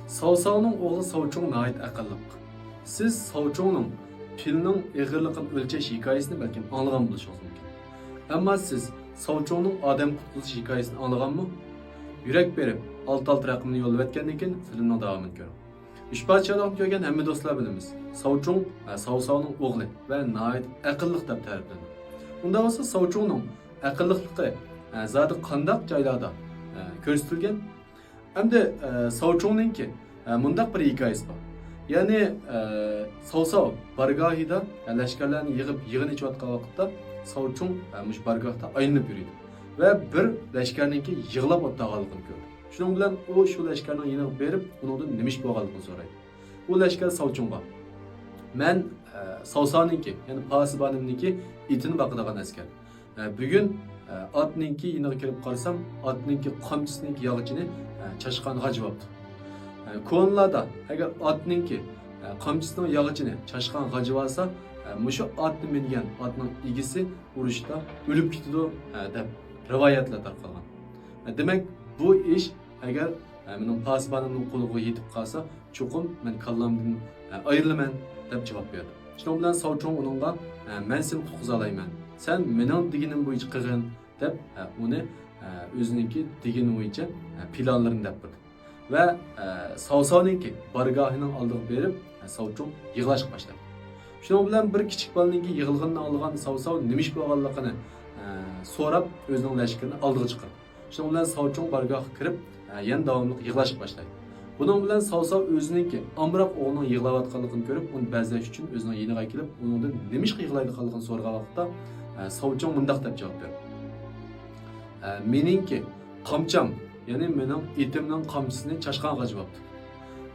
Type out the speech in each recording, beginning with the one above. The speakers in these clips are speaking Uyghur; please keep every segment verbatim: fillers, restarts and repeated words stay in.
ساۋساۋنىڭ ئوغلى ساۋچۇڭ ناھايىتى ئەقىللىق. سىز ساۋچۇڭنىڭ پىلنىڭ ئېغىرلىقىنى ئۆلچەش ھېكايىسىنى بەلكىم ئاڭلىغان بولۇشىڭىز مۇمكىن. ئەمما سىز ساۋچۇڭنىڭ ئادەم قۇتقۇزۇش ھېكايىسىنى ئاڭلىغانمۇ؟ يۈرەك بېرىپ، ئالتە ئالتە رەقىمىنى يوللىۋەتكەندىن كېيىن فىلىمنىڭ داۋامىنى كۆرۈڭ. ئۈچ پادىشاھلىقنى كۆرگەن ھەممە دوستلار بىلىمىز. ساۋچۇڭ، ھە، ساۋساۋنىڭ ئوغلى ۋە ناھايىتى ئەقىللىق دەپ تەرىپلىنىدۇ. ئۇنداق بولسا ساۋچۇڭنىڭ ئەقىللىقلىقى، ھە، زادى قانداق جايلاردا، ھە، كۆرسىتىلگەن؟ ئەمدى، ئە، ساۋچۇڭنىڭكى، ئە، مۇنداق بىر ھېكايىسى بار. يەنى، ئە، ساۋساۋ بارگاھىدا، ئە، لەشكەرلەرنى يىغىپ، يىغىن ئېچىۋاتقان ۋاقىتتا ساۋچۇڭ، ئە، مۇشۇ بارگاھتا ئايلىنىپ يۈرىدۇ. ۋە بىر لەشكەرنىڭكى يىغلاپ ئولتۇرغانلىقىنى كۆرىدۇ. شۇنىڭ بىلەن ئۇ شۇ لەشكەرنىڭ يېنىغا بېرىپ، ئۇنىڭدىن نېمە ئىش بولغانلىقىنى سورايدۇ. ئۇ لەشكەر ساۋچۇڭغا، «مەن، ئە، ساۋساۋنىڭكى، يەنى پاسىبانىمنىڭكى ئېتىنى باقىدىغان ئەسكەر. ئە، بۈگۈن، ئە، ئاتنىڭكى يېنىغا كىرىپ قارىسام، ئاتنىڭكى قامچىسىنىڭكى ياغىچىنى، ئە، چاشقانغا ھاجىۋاپتۇ. ئە، كونىلاردا ئەگەر ئاتنىڭكى، ئە، قامچىسىنىڭ ياغىچىنى چاشقانغا ھاجىۋالسا، ئە، مۇشۇ ئاتنى مىنگەن ئاتنىڭ ئىگىسى ئۇرۇشتا ئۆلۈپ كېتىدۇ، ئە، دەپ رىۋايەتلەر تارقالغان. ئە، دېمەك، بۇ ئىش ئەگەر، ئە، مېنىڭ پاسىبانىمنىڭ قولىغا يېتىپ قالسا، چوقۇم مەن كاللامدىن، ئە، ئايرىلىمەن، دەپ جاۋاب بەردى. شۇنىڭ بىلەن ساۋچۇڭ ئۇنىڭغا، ئە، «مەن سېنى قۇتقۇزالايمەن، سەن مېنىڭ دېگىنىم بويىچە قىلغىن» دەپ، ئە، ئۇنى، ئە، ئۆزىنىڭكى دېگىنى بويىچە، ئە، پىلانلىرىنى دەپ بەردى. ۋە، ئە، ساۋساۋنىڭكى بارگاھىنىڭ ئالدىغا بېرىپ، ئە، ساۋچۇڭ يىغلاشقا باشلايدۇ. شۇنىڭ بىلەن بىر كىچىك بالىنىڭكى يىغلىغىنىنى ئاڭلىغان ساۋساۋ نېمە ئىش بولغانلىقىنى، ئە، سوراپ، ئۆزىنىڭ لەشكىرىنى ئالدىغا چىقىرىدۇ. شۇنىڭ بىلەن ساۋچۇڭ بارگاھقا كىرىپ، ئە، يەنە داۋاملىق يىغلاشقا باشلايدۇ. بۇنىڭ بىلەن ساۋساۋ ئۆزىنىڭكى ئامراق ئوغلىنىڭ يىغلاۋاتقانلىقىنى كۆرۈپ، ئۇنى بەزلەش ئۈچۈن ئۆزىنىڭ يېنىغا كېلىپ، ئۇنىڭدىن نېمىشقا يىغلايدىغانلىقىنى سورىغان ۋاقىتتا، ئە، ساۋچۇڭ مۇنداق دەپ جاۋاب بەردى. ئە، مېنىڭكى قامچام، يەنى مېنىڭ ئېتىمنىڭ قامچىسىنى چاشقانغا ھاجىۋاپتۇ.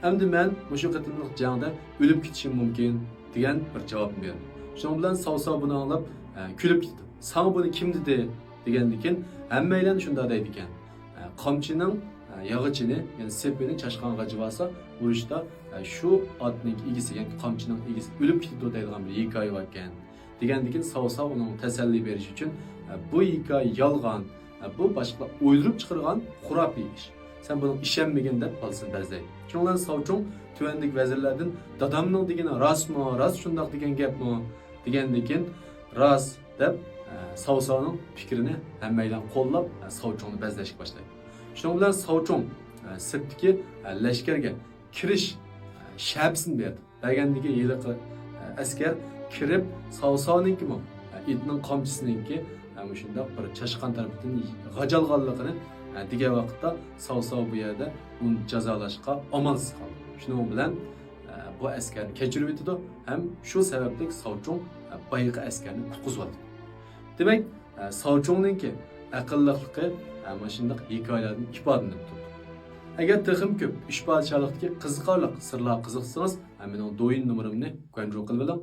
ئەمدى مەن مۇشۇ قېتىملىق جەڭدە ئۆلۈپ كېتىشىم مۇمكىن، دېگەن بىر جاۋابنى بەردى. شۇنىڭ بىلەن ساۋساۋ بۇنى ئاڭلاپ، ئە، كۈلۈپ كېتىدۇ. ساڭا بۇنى كىم دېدى؟ دېگەندىن كېيىن ھەممەيلەن شۇنداق دەيدىكەن. ئە، قامچىنىڭ، ئە، ياغىچىنى، يەنى سېپىنى چاشقانغا ھاجىۋالسا، ئۇرۇشتا، ئە، شۇ ئاتنىڭ ئىگىسى، يەنى قامچىنىڭ ئىگىسى ئۆلۈپ كېتىدۇ دەيدىغان بىر ھېكايە باركەن. دېگەندىكىن ساۋساۋ ئۇنىڭغا تەسەللى بېرىش ئۈچۈن، «ئە، بۇ ھېكايە يالغان، ئە، بۇ باشقىلار ئويدۇرۇپ چىقارغان خۇراپىي ئىش. سەن بۇنىڭغا ئىشەنمىگىن» دەپ بالىسىنى بەزلەيدۇ. شۇنىڭ بىلەن ساۋچۇڭ تۆۋەندىكى ۋەزىرلەردىن، «دادامنىڭ دېگىنى راستمۇ؟ راست شۇنداق دېگەن گەپمۇ؟» دېگەندىكىن، «راست» دەپ، ئە، ساۋساۋنىڭ پىكرىنى ھەممەيلەن قوللاپ، ئە، ساۋچۇڭنى بەزلەشكە باشلايدۇ. شۇنىڭ بىلەن ساۋچۇڭ، ئە، سىرتتىكى، ئە، لەشكەرگە كىرىش، ئە، شەپىسىنى بېرىدۇ. بەرگەندىكىن ھېلىقى، ئە، ئەسكەر كىرىپ، ساۋساۋنىڭكىمۇ، ئە، ئېتىنىڭ قامچىسىنىڭكى، ئە، مۇشۇنداق بىر چاشقان تەرىپىدىن غاجالغانلىقىنى، ئە، دېگەن ۋاقىتتا ساۋساۋ بۇ يەردە ئۇنى جازالاشقا ئامالسىز قالىدۇ. شۇنىڭ بىلەن، ئە، بۇ ئەسكەرنى كەچۈرۈۋېتىدۇ ھەم شۇ سەۋەبلىك ساۋچۇڭ، ئە، بايىقى ئەسكەرنى قۇتقۇزۇۋالىدۇ. دېمەك، ئە، ساۋچۇڭنىڭكى ئەقىللىقلىقى، ئە، مانا شۇنداق ھېكايىلەردىن ئىپادىلىنىپ تۇرىدۇ. ئەگەر تېخىمۇ كۆپ ئۈچ پادىشاھلىقتىكى قىزىقارلىق سىرلارغا قىزىقسىڭىز، ئە، مېنىڭ دويىن نومۇرۇمنى گۇەنجۇ قىلىۋېلىڭ.